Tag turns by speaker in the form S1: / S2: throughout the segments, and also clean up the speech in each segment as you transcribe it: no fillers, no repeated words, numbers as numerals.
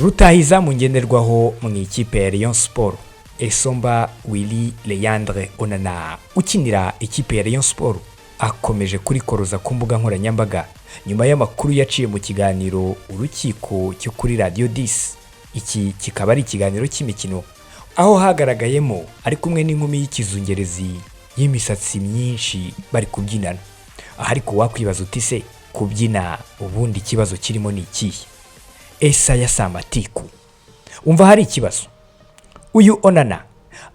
S1: Rutahizamu ngenderwaho mu ikipe ya Rayon Sport, Esomba Willy Leandre Onana, ukinira ikipe ya Rayon Sport, akomeje kurikoroza ku mbuga nkoranyambaga nyuma y'amakuru yaciye mu kiganiro Urukiko cyo kuri Radiyo 10. Iki kikaba ari ikiganiro cy'imikino, aho hagaragayemo ari kumwe n'inkumi y'ikizungerezi y'imisatsi myinshi bari kubyinana. Aha ariko wakwibaza uti: "Se kubyina ubundi ikibazo kirimo ni ikihe? Ese aya si amatiku?" Umva, hari ikibazo. Uyu Onana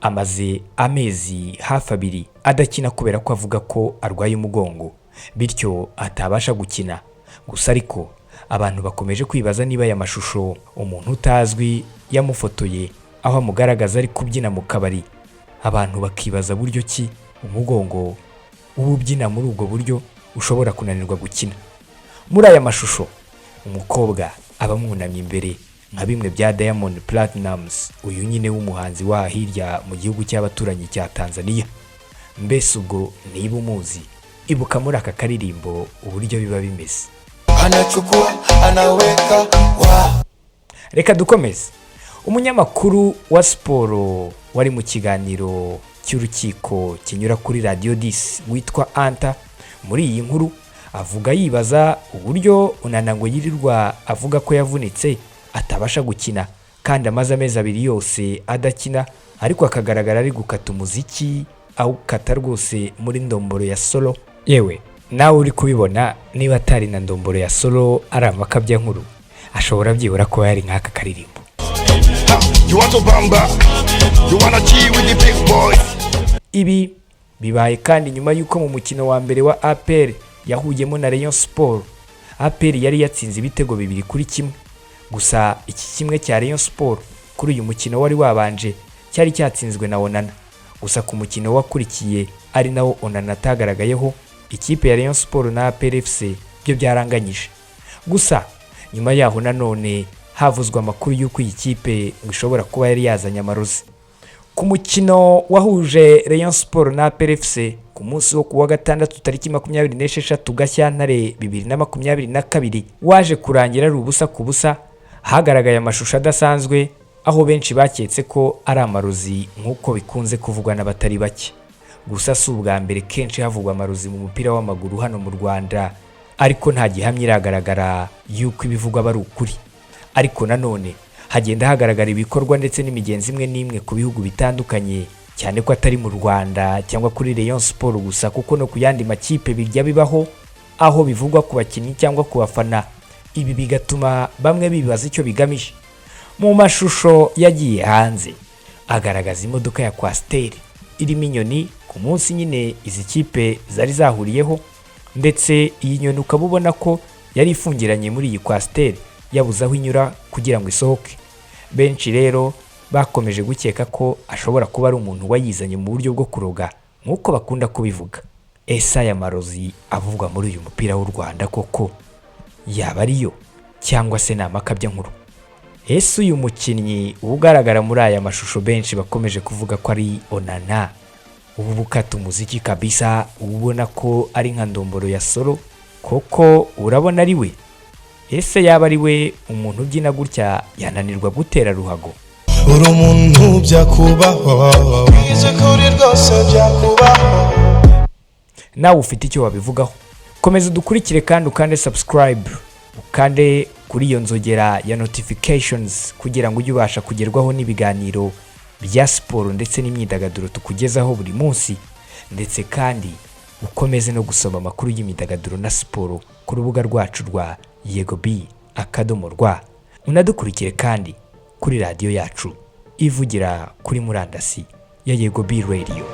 S1: amaze amezi hafi 2 adakina kubera ko avuga ko arwaye umugongo, bityo atabasha gukina. Gusa ariko abantu bakomeje kwibaza niba aya mashusho umuntu utazwi yamufotoye, aho amugaragaza ari kubyina mu kabari, abantu bakibaza buryo ki umugongo uba ubyina muri ubwo buryo ushobora kunanirwa gukina. Muri aya mashusho umukobwa aba amwunamye imbere nka bimwe bya Diamond Platnumz, uyu nyine w'umuhanzi wa hirya mu gihugu cy'abaturanyi cya Tanzania. Mbese ubwo niba umuzi, ibuka muri aka karirimbo uburyo biba bimeze.
S2: Anachukua, anaweka wa
S1: Reka dukomeze. Umunyamakuru wa siporo wari mu kiganiro cy'Urukiko kinyura kuri Radiyo 10 witwa Anta, muri iyi nkuru avuga yibaza uburyo Onana ngo yirirwa avuga ko yavunitse atabasha gukina, kandi amaze amezi 2 yose adakina, ariko akagaragara ari gukata umuziki, awukata rwose muri ndomboro ya solo. Yewe, nawe uri kubibona, niba atari na ndomboro ya solo, ari amakabya nkuru, ashobora byibura kuba yari nk'aka karirimbo.
S2: You want to bamba? You wanna chill with the big boys?
S1: Ibi bibaye kandi nyuma y'uko mu mukino wa mbere wa APR yahuyemo na Rayon Sport, APR yari yatsinze ibitego 2-1. Gusa iki kimwe cya Rayon Sport kuri uyu mukino wari wabanje cyari cyatsinzwe na Onana. Gusa ku mukino wakurikiye, ari nawo Onana atagaragayeho, ikipe ya Rayon Sport na APR FC byo byaranganyije. Gusa nyuma yaho nanone havuzwe amakuru y'uko iyi kipe ngo ishobora kuba yari yazanye amarozi. Ku mukino wahuje Rayon Sport na APR FC ku munsi wo kuwa gatandatu tariki 26 Gashyantare 2022, waje kurangira ari 0-0, hagaragaye amashusho adasanzwe, aho benshi baketse ko ari amarozi nk'uko bikunze kuvugwa n'abatari bake. Gusa si ubwa mbere, kenshi havugwa amarozi mu mupira w'amaguru hano mu Rwanda, ariko nta gihamya iragaragara y'uko ibivugwa aba ari ukuri. Ariko nanone hagenda hagaragara ibikorwa ndetse n'imigenzo imwe n'imwe ku bihugu bitandukanye, cyane ko atari mu Rwanda cyangwa kuri Rayon Sport gusa, kuko no ku yandi makipe bijya bibaho, aho bivugwa ku bakinnyi cyangwa ku bafana, ibi bigatuma bamwe bibaza icyo bigamije. Mu mashusho yagiye hanze agaragaza imodoka ya Coaster irimo inyoni ku munsi nyine izi kipe zari zahuriyeho, ndetse iyi nyoni ukaba ubona ko yari ifungiranye muri iyi Coaster, yabuze aho inyura kugira ngo isohoke. Benshi rero bakomeje gukeka ko ashobora kuba ari umuntu wayizanye mu buryo bwo kuroga nk'uko bakunda kubivuga. Ese aya marozi avugwa muri uyu mupira w'u Rwanda koko yaba ariyo, cyangwa se ni amakabya nkuru? Ese uyu mukinnyi ugaragara muri aya mashusho benshi bakomeje kuvuga ko ari Onana, ubu bukata umuziki kabisa, ubona ko ari nka ndomboro ya solo, koko urabona ari we? Ese yaba ari we, umuntu ubyina gutya yananirwa gutera ruhago?
S2: Uri umuntu byakubaho. Bize kuri rwose byakubaho.
S1: Nawe ufite icyo wabivugaho? Komeza udukurikire kandi ukande subscribe, ukande kuri iyo nzogera ya notifications kugira ngo ujye ubasha kugerwaho n'ibiganiro bya siporo ndetse n'imyidagaduro tukugezaho buri munsi, ndetse kandi ukomeze no gusoma amakuru y'imyidagaduro na siporo ku rubuga rwacu rwa yegob.rwa. Unadukurikire kandi kuri radiyo yacu ivugira kuri murandasi ya Yego B Radio.